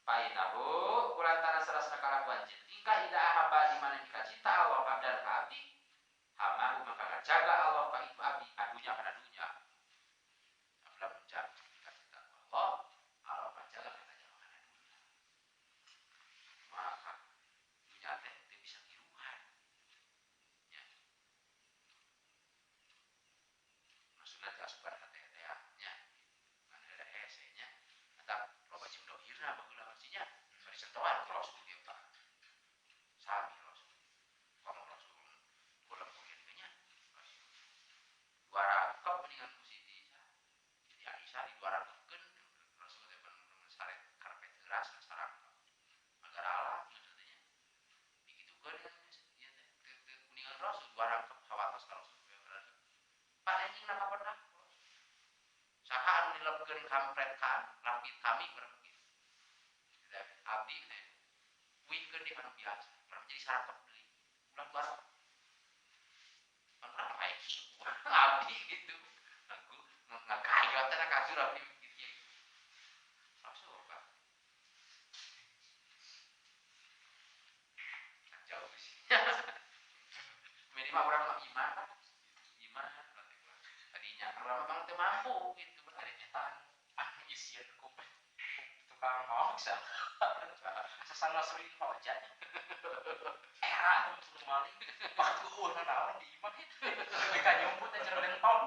Painahu kulantaran sarasna kalakuan anjeun tingkah ida ahaba di mana mika cinta Allah abdan ka abdi hamahu maka ngajaga Allah ka itu abdi adunya kana dunya. Apabila menjaga mika cinta ku Allah, Allah ngajaga kana jaga kana dunya. Maka dunya teh teu bisa ngiruhan. Nya. Maksudna teh asupan hate teh nya. Kan ada hese nya. Eta loba jeung dohirna baheula maksudnya. Bari sentohan ku Rasul ge Pak. Sami Rasul. Komo Rasul kula mungkin nya. Dua rangkep mendingan ku Siti. Siti Aisyah di dua rangkepkeun Rasul teh bener-bener sare karpet heuras sarangkep. Agar alam maksudnya. Digitukeun ieu teh teu kuningan Rasul dua rangkep sawatos ka Rasul. Panenjing na kapendak. Saha anu nilepkeun kampret ka rambit kami urang kitu. Abdi teh wikeun di anu biasa, urang jadi sarangkep deui. Ulah dua rangkep. Pan urang bae abdi gitu. Aku ngakayot teh kasur abdi gitu. Rasul Pak. Jauh sih. Minimal urang mah iman lah. Iman berarti urang. Tadinya urang mah teu mampu gitu. Ari eta anu isieun ku tukang maok sa. Sasana sering hoja. Era anu suruh maling. Waktu eueuh naon di imah. Mereka nyumput teh jero lentong.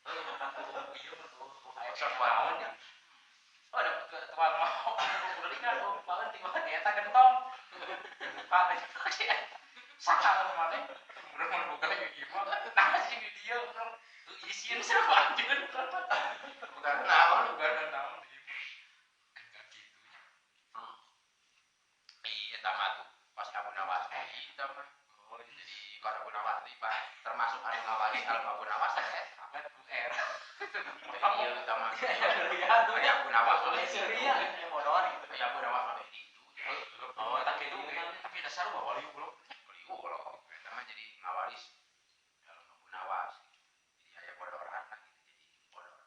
Heuh, aku ieu mah Sok naon ya. Oh, ada tukang maok. Kudu kan banget tiba eta gentong. Dibuka teh pake. Saha anu maneh? Mun buka ieu imah. Nah sih di dieu urang isieun siapa anjeun. Bukan naon. Bukan naon di imah. Kan kitunya. Iya eta mah tuh pas Abu Nawas eta mah. Nawas teh Pak termasuk anu ngawaris alam Abu Nawas teh eta. R. Iya utama. Iya, Abu Nawas Iya, bodor gitu. Ya Abu Nawas mah itu. Oh, tapi itu tapi dasar mah wali ulo. Wali ulo. Eta mah jadi ngawaris dalam Abu Nawas. Jadi aya bodoran lah gitu jadi bodor.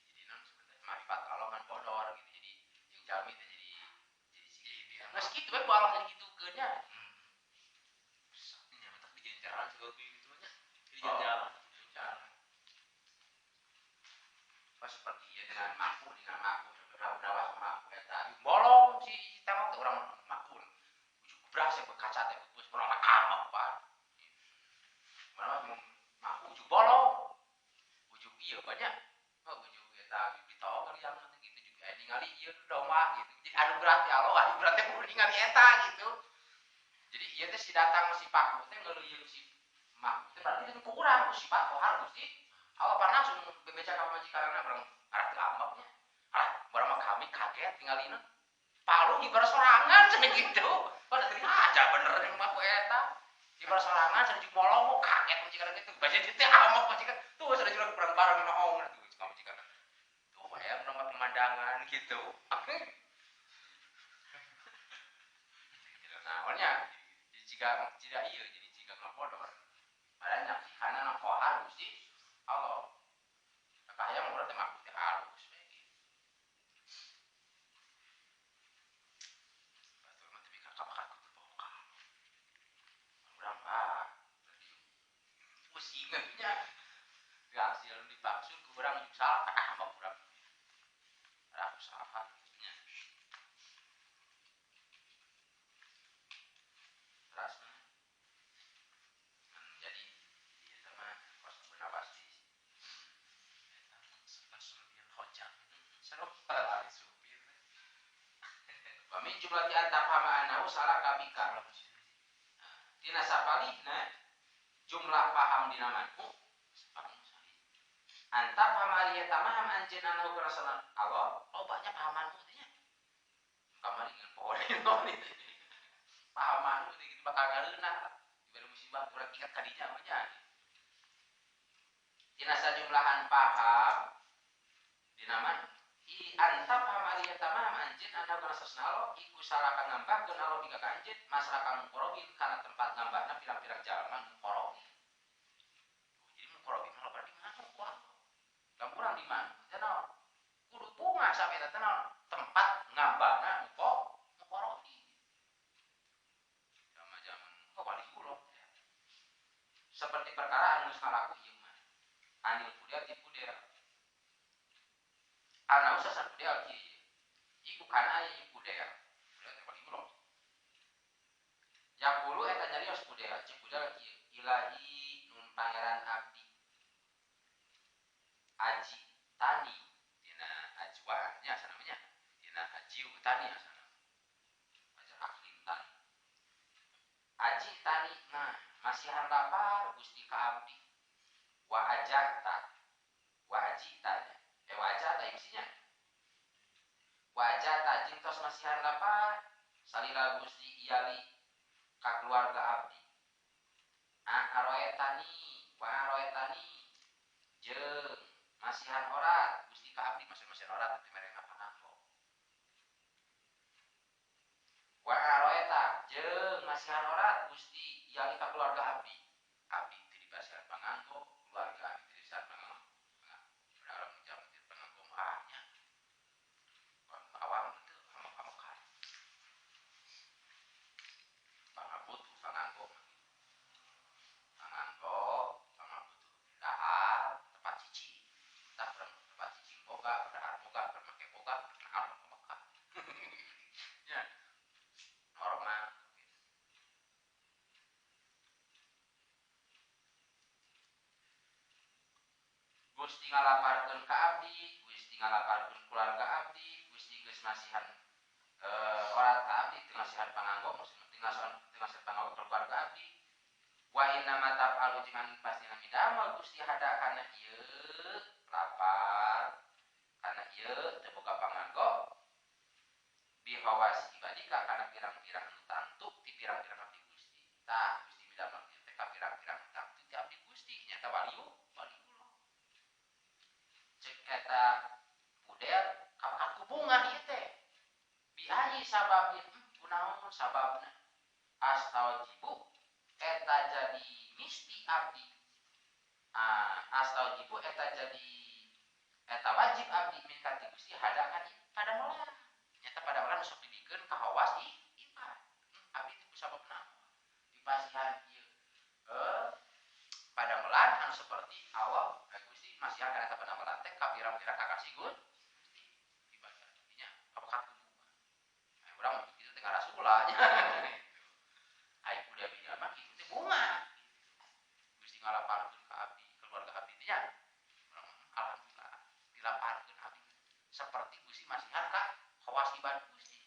Jadi non sebenarnya marifat Allah kan bodor gitu. Jadi jeung jalmi teh jadi geus kitu we ku Allah jadi kitukeun nya. Nya mentak di jalan segala gitu nya. Di jalan. Jalan. Pas seperti ieu dengan mampu Abu Nawas mampu eta bolong si tembok teh urang mampu. Ujug beras yang berkaca teh geus urang mah kamok Pak. Mana mah mampu ujug bolong. Ujug ieu banyak. Oh ujug eta ditong kali yang gitu juga aya ningali ieu domba gitu. Jadi anugerah ti Allah, anugerah teh kudu ningali eta gitu. Jadi ieu teh si datang si paku teh ngeuleuyeung si mampu teh berarti teh kurang ku sifat kohar Gusti. Allah pan langsung bebeja ka pamajikanna urang arah teu ambeknya. Arah urang mah kami kaget tingalina. Palu di sorangan cenah gitu. Pada teu aja bener jeung mampu eta. Di sorangan cenah jeung molong kaget pamajikanna gitu. Baca teh ambek pamajikan. Tuh cenah jeung urang bareng noong tuh cek pamajikanna. Tuh aya urang mah pemandangan gitu. Naonnya jadi jika tidak iya jadi jika ngapodor. Padahal nyaksikanna na kohar Gusti Allah. Kahayang urang teh mampu teh halus we gitu. Batur mah teh ka kudu boka. Urang mah pusing nya. Hasil nu dimaksud ku urang jeung salah ah mah urang. Arah usaha nya. Terasna jadi ieu teh mah kos Abu Nawas di Seru ari supir. Wa min jumlati an tafhama annahu salah kabika. Dina sapalihna jumlah paham dina manhu an tafhama liya tamaham anjeun annahu kana Allah lobanya pahamanmu teh nya. Kamari ngan poho pahamanmu teh gitu bakal ngareunah dibere musibah urang ingat ka dinya mah nya. Dina sajumlahan paham dina man i antafhama liya tamaham anjeun annahu kana Allah iku salaka ngambahkeun Allah bika ka anjeun masyarakat muqarrabin kana tempat ngambahna pirang-pirang jalma muqarrabin. Jadi muqarrabin mah loba di mana ku Allah. Lamun urang di mana teh naon? Kudu bunga sampe eta teh naon? Tempat ngambahna muqarrabin. Zaman-zaman oh wali kula. Seperti perkara anu geus ngalaku ieu mah. Anil kudel ti kudel. Ana usasan kudel kieu. Iku kana aya ieu kudel. Kudel teh wali kula. Yaqulu eta nyarios kudel, ceuk kudel kieu, ilahi nun pangeran abdi. Aji tani dina ajwa nya asa namanya. Dina ajiu tani asana. Ajar aklim tani. Aji tani mah masihan lapar Gusti ka abdi. Wa ajata wa ajita wa ajata isinya. Wa ajata jeung tos masihan lapar salila Gusti iyali ka keluarga abdi. Aroetani wa aroetani jeung masihan orat Gusti ka abdi masih orat teh mere ngapanganggo. Wa aroeta jeung masihan orat Gusti iyali ka keluarga abdi. Abdi teu dibasihan panganggo, keluarga abdi teu dibasihan panganggo. Berarti jam teu panganggo mah nya. Awam teu amok-amokan. Pangabutuh panganggo. Panganggo, pangabutuh dahar, tempat cicing. Tah urang tempat cicing boga, dahar boga, make boga, naon amok-amokan. Nya. Normal. Gusti ngalaparkeun ka abdi, Gusti ngalaparkeun keluarga abdi, Gusti geus masihan orat ka abdi teu ngasihan panganggo, maksudna teu ngasihan panganggo keluarga abdi. Wa inna ma taf'alu jeung pastina midamel Gusti hada kana ieu lapar, kana ieu teu boga panganggo. Bihawas ibadika kana pirang-pirang anu tantu ti pirang sababna astawajibu eta jadi misti abdi astawajibu eta jadi eta wajib abdi min ka ti Gusti hadakan padamelan nyata padamelan sok dibikeun ka hawas ibad abdi teh sababna dipasihan ieu padamelan anu seperti Allah Gusti masihan kana eta padamelan teh kapirang-pirang kakasih Gusti ibadah nya kapakat kudu urang mah kitu teh ngarasula nya ai kuda bina mah kitu teh bunga Gusti ngalaparkeun ka abdi keluarga abdi teh nya alhamdulillah dilaparkeun abdi seperti Gusti masihan ka hawas ibad Gusti.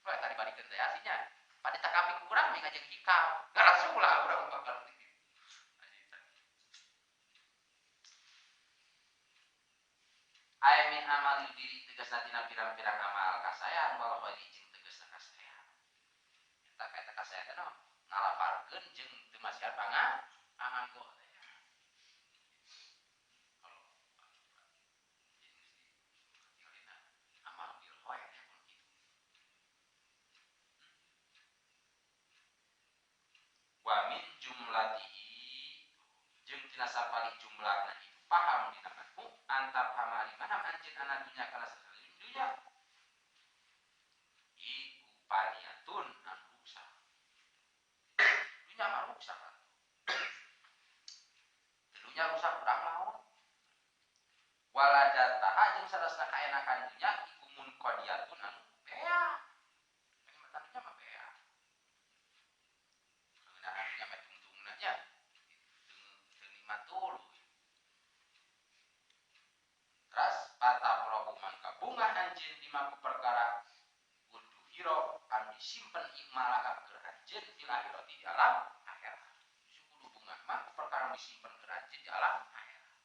Wah tadi balikeun teh artinya pada takapi ku urang mah jeung hikam ngarasula urang mah berarti. Ay min amal diri tegasna tina pirang-pirang amal kasayan wal khairi jeung tegasna kasayan. Eta ka eta kasayan teh ngalaparkeun jeung teu masihan panganggo teh. Amal bil khair teh pun kitu. Wa min jumlatihi jeung tina sapalih jumlahna itu paham dina manhu antap hamali manam anjeun ana dunya kana sakalian dunya iku paniatun anu rusak dunya mah rusak dunya rusak urang maot waladataha jeung sarasna kaenakan dunya iku munqadiyatun anu bea kanikmatan dunya mah bea kaeunahan dunya mah tungtungna nya teu nikmat tuluy. Teras pataprohu mangka bunga anjeun bima ku perkara kudu hiro anu disimpen imalaka keur anjeun fil akhirati di alam akhirat. Kudu bunga mah ku perkara disimpen keur anjeun di alam akhirat.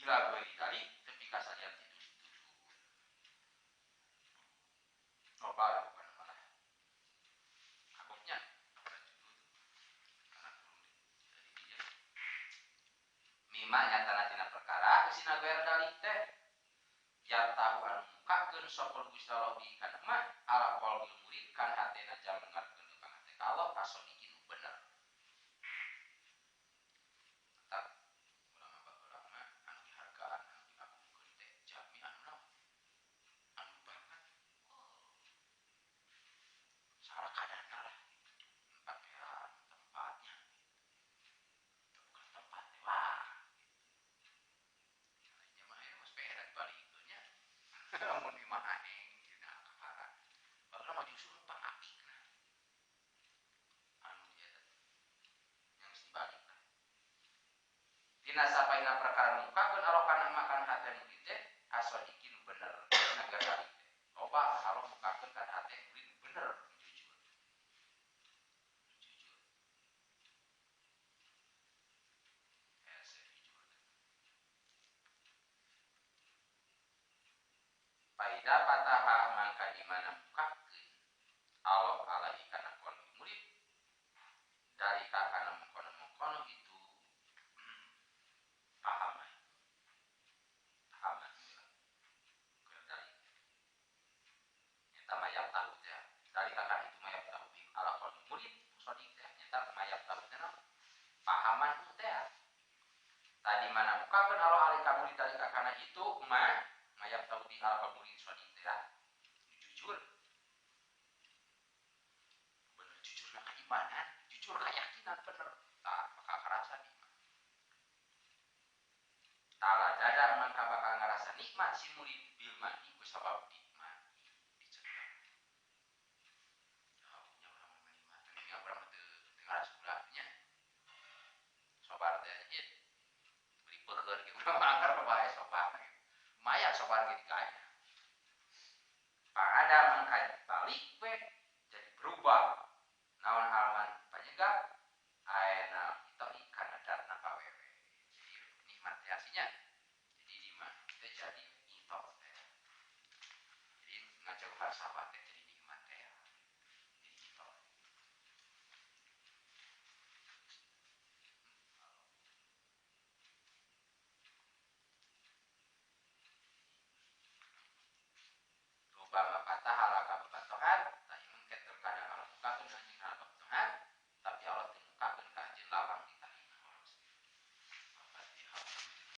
Ila ghairi dalik tepi ka salian ti tujuh. Loba bukan malah. Agungnya mima nyatana tina perkara geusina gair dalik teh ya tahu anu mukakeun sapa Gusti Allah bi kana mah ala qalbil murid kan hatena jam ngarkeun kang hate ka Allah kasodikin nu bener. Tetap ulama baheula mah anu dihargaan anu diagungkeun teh jami anu naon anu banget salah kadana lah pakaian tempatnya bukan tempat wah lamun imah aeng dina kapara baheula mah justru pangapikna anu eta yang geus dibalik tina sapaina perkara mukakeun Allah kana makan hate murid teh asodikin bener nagar balik teh loba Allah mukakeun kana hate murid bener jujur jujur hese jujur. Paida pataha mangka di mana mukakeun Allah alaihi kana qalbi murid dari kana mengkono-mengkono itu pahaman pahaman dari nyata mayap tahu teh dari kana itu mayap tahu bi ala qalbi murid sodik teh nyata mayap tahu teh pahaman teh tadi mana mukakeun Allah alaihi ka murid dari kana itu ma mayap tahu bi ala qalbi sodik teh jujur bener jujur na keimanan jujur keyakinan bener tak bakal kerasa nikmat tala dadar mangka bakal ngerasa nikmat si murid bil mani ku sabab nikmat dicetak nya urang mah nikmat nya urang mah teu ngarasa nya sobar teh ieu beli peuheur ge urang mah anggar bae sobar lumayan sobar ge dikaya.